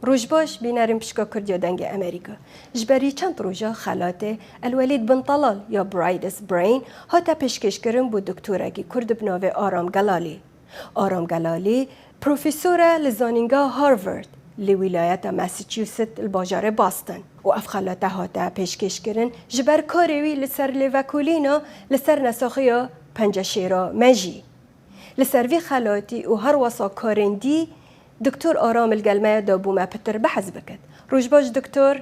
ڕۆژ باش بینەرên پشکا کوردیا دەنگێ ئەمریکا. ژ بەری چەند ڕۆژا خەلاتێ ئەلوەلید بن تەڵال یا Brightest Brain هاتە پێشکێشکردن بۆ دکتۆرەکی کورد ب ناوێ ئارام گەڵالی. ئارام گەڵالی پرۆفیسۆرە لە زانینگا هارڤارد لە ویلایەتا ماساچیوست لە باژارێ باستن و ئەف خەلاتە هاتە پێشکێشکردن ژ بەر کارێ وی لە سەر لێڤەکۆلینە لە سەر نەساخیا پەنجەشێرا مەژی. لە سەر ڤی خەلاتی و هەروەسا کارێن دی دکتۆر ئارام لگەل مەیە دا بوو مە پتر بەحس بکەت. ڕوژ باش دکتۆر.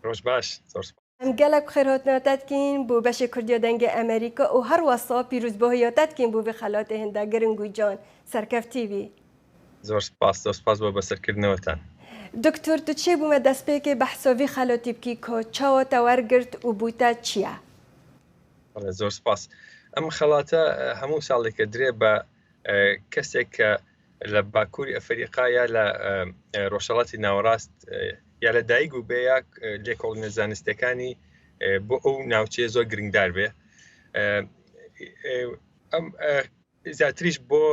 ڕۆژ باش زۆر سپاس. ئەم گەلەک بخێرهاتنا تە دکین بۆ بەشێ کوردیا دەنگێ ئەمریکا و هەروەسا پیروزباهیا تە دکین بۆ ڤی خەلاتێ هندە گرنگ و جان سەرکەفتی بی. زۆر سپاس زۆر سپاس بۆ بەسەرکردنەوەتان. دکتۆر تو چێ بوو مە دەسپێکێ بەحسا ڤی خەلاتی بکی کا چاوا تە وەرگرت و بۆ تە چیە؟ بەڵێ زۆر سپاس. ئەم خەڵاتە هەموو ساڵێکە درێ بە کەسێک کە لە باکووری ئەفریقا یا لە ڕۆژهەڵاتی ناوەڕاست یا لە دایک و بێ یا لێکۆڵینە زانستەکانی بۆ ئەو ناوچەیە زۆر گرنگدار بێ ئەم زیاتریش بۆ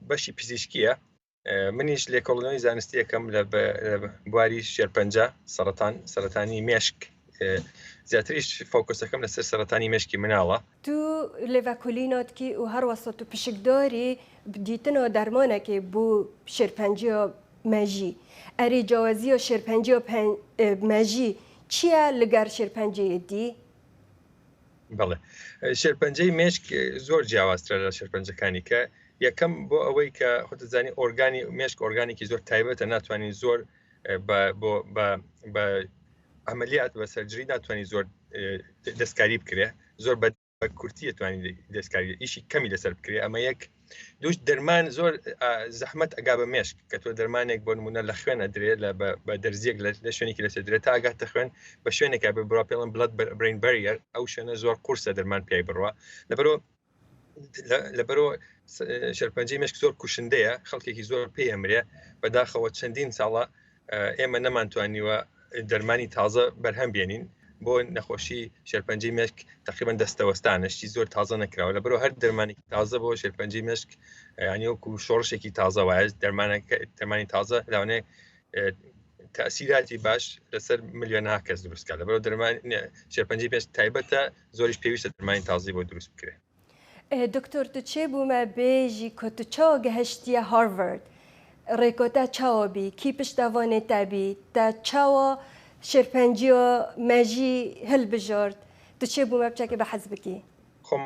بەشی پزیشکیە منیش لێکۆڵینەوەی زانستیەکەم لە بواری شێرپەنجە سەرەتان سەرەتانی مێشک زیاتریش فۆکەسەکەم لەسەر سەرەتانی مێشکی مناڵە. تو لێڤەکۆلینە دکی و هەروەسا تو پشکداری دیتنا دەرمانەکێ بۆ شێرپەنجەیا مەژی. ئەرێ جیاوازیا شێرپەنجەیا مەژی چیە لەگەر شێرپەنجەیێ دی؟ بەڵێ شێرپەنجەی مێشک زۆر جیاوازترە لە شێرپەنجەکانی کە یەکەم بۆ ئەوەی کە خۆتەزانی ئۆرگانی مێشک ئۆرگانێکی زۆر تایبەتە ناتوانین زۆر بە عملیات بە surgery ناتوانانی زۆر دەستکاری بکرێ زۆر بە کورتی توانی دەستکاری ئیشی کەمی لەسەر بکرێ ئەمە یەک دوش دەرمان زۆر زەحمت ئەگا بە مێشک کە تۆ دەرمانێک بۆ نمونە لە خوێن ئەدرێ لە بە دەرزیەک لە شوێنێکی لەسەر درێت تا ئەگاتە خوێن بە شوێنێکا بە بڕا پێڵم blood brain barrier ئەو شوێنە زۆر قورسە دەرمان پیای بڕوا لەبەرەوە لەبەرەوە شێرپەنجەی مێشک زۆر کوشندەیە خەڵکێکی زۆر پێی ئەمرێ بەداخەوە چەندین ساڵە ئێمە نەمانتوانیوە دەرمانی تازە بەرهەم بێنین بۆ نەخۆشی شێرپەنجەی مێشک تقریبا دەستەوەستانە شتی زۆر تازە نەکراوە لەبەرەوە هەر دەرمانێکی تازە بۆ شێرپەنجەی مێشک ینی وەکو شۆڕشێکی تازە وایە دەرمانەکە دەرمانی تازە لەوانەیە تەسیراتی باش لەسەر ملیۆنها کەس دروستکە لەبەرەوە دەرمان شێرپەنجەی مێشک تایبەتە زۆریش پێویستە دەرمانی تازەی بۆ دروست بکرێت. دکتۆر تو چێ بوومە بێژی کە تو چاوە گەهشتیە هارڤارد ڕێکۆ تە چاوە بی کی پشتەڤانێ تە بی تە چاوە شێرپەنجیە مەژی هەلبژارد تو چێ بوومە بچەکێ بەحس بکی؟ خۆم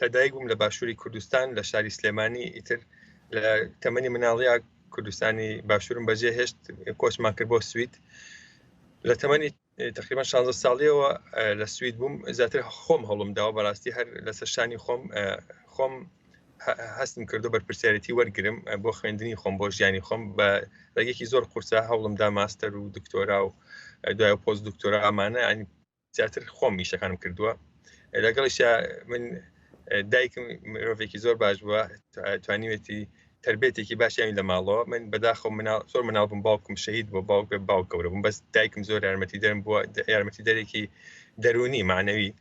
لەدایک بووم لە باشووری کوردستان لە شاری سلێمانی ئیتر لە تەمەنی مناڵیا کوردستانی باشوورم بەجێ هێشت کۆچمان کرد بۆ سوید لە تەمەنی تقریبا 16 ساڵیەوە لە سوید بووم زیاتر خۆم هەوڵم داوە بەڕاستی هەر لەسەر شانی خۆم خۆم هەستم کردو بەرپرسیارەتی وەرگرم بۆ خوێندنی خۆم بۆ ژیانی خۆم بە ڕێگەیەکی زۆر قورسە هەوڵم دا ماستەر و دکتۆرا و دوای پۆست دکتۆرا ئەمانە ینی زیاتر خۆم ئیشەکانم کردووە لەگەڵیشا من دایکم مرۆڤێکی زۆر باش بووە توانیوێتی تربێتێکی باشیان لە ماڵەوە من بەداخەوە مناڵ زۆر مناڵ بووم باوکم شەهید بۆ باوک بێ باوک گەورە بووم بەس دایکم زۆر یارمەتی دەرم بووە یارمەتی دەرێکی دەرونی معنەوی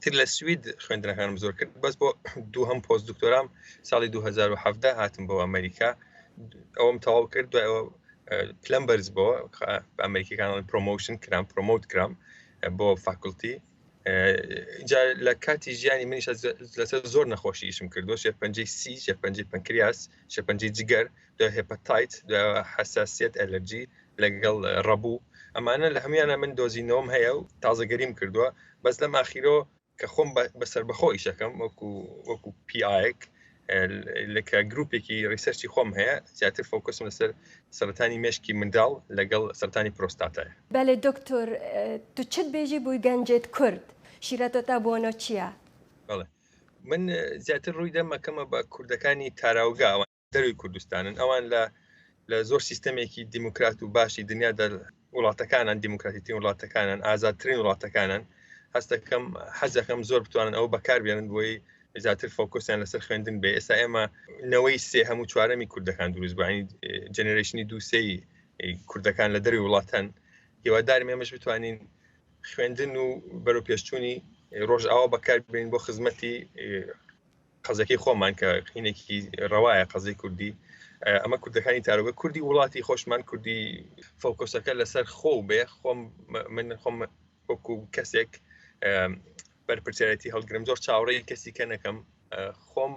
تر لە سوید خوێندنەکانم زۆر کرد بەس بۆ دووهەم پۆست دکتۆرام ساڵی 2017 هاتم بۆ ئەمریکا ئەوم تەواو کرد دوای ئەوە پلەم بەرز بۆ ئەمریکیەکان promotion کرام promote کرام بۆ faculty جا لە کاتی ژیانی منیش لەسەر زۆر نەخۆشی ئیشم کردو شێرپەنجەی سی شێرپەنجەی پەنکریاس شێرپەنجەی جگەر دوای hepatite دوای حساسیت ئەلەرجی لەگەڵ ڕەبوو ئەمانە لە هەمویانە من دۆزینەوەم هەیە و تازەگەریم کردووە بەس لەم ئاخیرۆ کە خۆم بە سەربەخۆ ئیشەکەم وەکو وەکو PI ێک لەکە گروپێکی research ی خۆم هەیە زیاتر focus م لەسەر سەرەتانی مێشکی منداڵ لەگەڵ سەرەتانی پرۆستاتایە. بەلێ دکتۆر تو چت بێژی بوی گەنجێت کورد شیرەتۆ تا بۆنۆ چیە؟ بەڵێ من زیاتر ڕووی دەمەکەمە بە کوردەکانی تاراوگە ئەوان دەروی کوردستانن ئەوان لە لە زۆر سیستەمێکی دیموکرات و باشی دنیادا وڵاتەکانن دیموکراتیترین وڵاتەکانن ئازادترین وڵاتەکانن هەستەکەم حەزەکەم زۆر بتوانن ئەوە بەکاربێنن بۆی زیاتر focus یان لەسەر خوێندن بێ ئێستا ئێمە نەوەی سێ هەموو چوارەمی کوردەکان دروست بووین generation ی دووسێی کوردەکان لە دەروی وڵاتان هیوادارم ئێمەش بتوانین خوێندن و بەرەو پێشچوونی ڕۆژئاوا بەکاربێنین بۆ خزمەتی قەزەکەی خۆمان کە قینێکی ڕەوایە قەزەی کوردی. ئەمە کوردەکانی تارۆگە کوردی وڵاتی خۆشمان کوردی فۆکۆسەکە لەسەر خۆ بێ خۆم من خۆم وەکو کەسێک بەرپرسیارەتی هەڵگرم زۆر چاوەڕێی کەسی کە نەکەم خۆم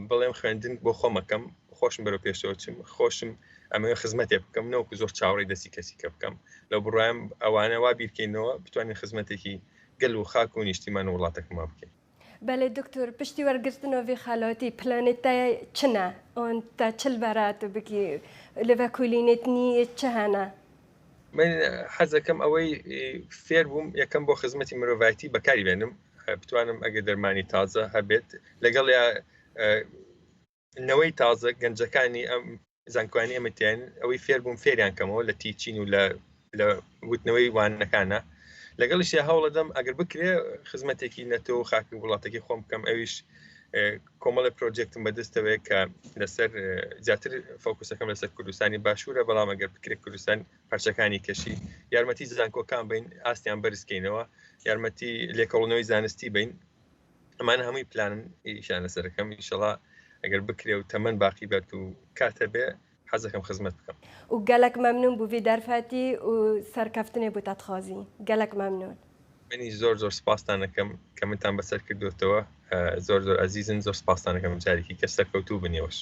بڵێم خوێندن بۆ خۆمەکەم خۆشم بەرەو پێشەوە چم خۆشم ئەمەوێ خزمەتێ بکەم نەوەکو زۆر چاوەڕێی دەستی کەسی کە بکەم لەو بڕوایم ئەوانە وا بیرکەینەوە بتوانین خزمەتێکی گەل و خاک و نیشتیمان و وڵاتەکەمان بکەین. بەلێ دکتۆر پشتی وەرگرتنا ڤی خەلاتی پلانێ تە چنە ئان تە چ لڤەرە تو بکی لڤە کولینێت نی چ هەنە؟ من حەزەکەم ئەوەی فێر بووم یەکەم بۆ خزمەتی مرۆڤایەتی بەکاری بێنم بتوانم ئەگەر دەرمانی تازە هەبێت لەگەڵ یا نەوەی تازە گەنجەکانی ئەم زانکۆیانی ئەمە تیان ئەوەی فێر بووم فێریان کەمەوە لە teaching و لە لە وتنەوەی وانەکانە لەگەڵیشیا هەوڵەدەم ئەگەر بکرێ خزمەتێکی نەتەوە و خاکی وڵاتەکەی خۆم بکەم ئەویش کۆمەڵی پرۆجێکتم بەدەستەوەیە کە لەسەر زیاتر فۆکوسەکەم لەسەر کوردستانی باشوورە بەڵام ئەگەر بکرێت کوردستان پارچەکانی کەشی یارمەتی زانکۆکان بین ئاستیان بەرزکەینەوە یارمەتی لێکۆڵنەوەی زانستی بین ئەمانە هەمووی پلانن ئیشیان لەسەرەکەم ئیشەڵا ئەگەر بکرێ و تەمەن باقی بێت و کاتە بێ حەزەکەم خزمەت بکەم. و گەلەک مەمنون بو ڤی دەرفەتی و سەرکەفتنێ بو تە دخوازین. گەلەک مەمنون. منیش زۆر زۆر سپاستان ئەکەم کە منتان بەسەر کردۆتەوە زۆر زۆر ئەزیزن زۆر سپاستان ئەکەم جارێکی کە سەرکەوتوو بن ئێوەش.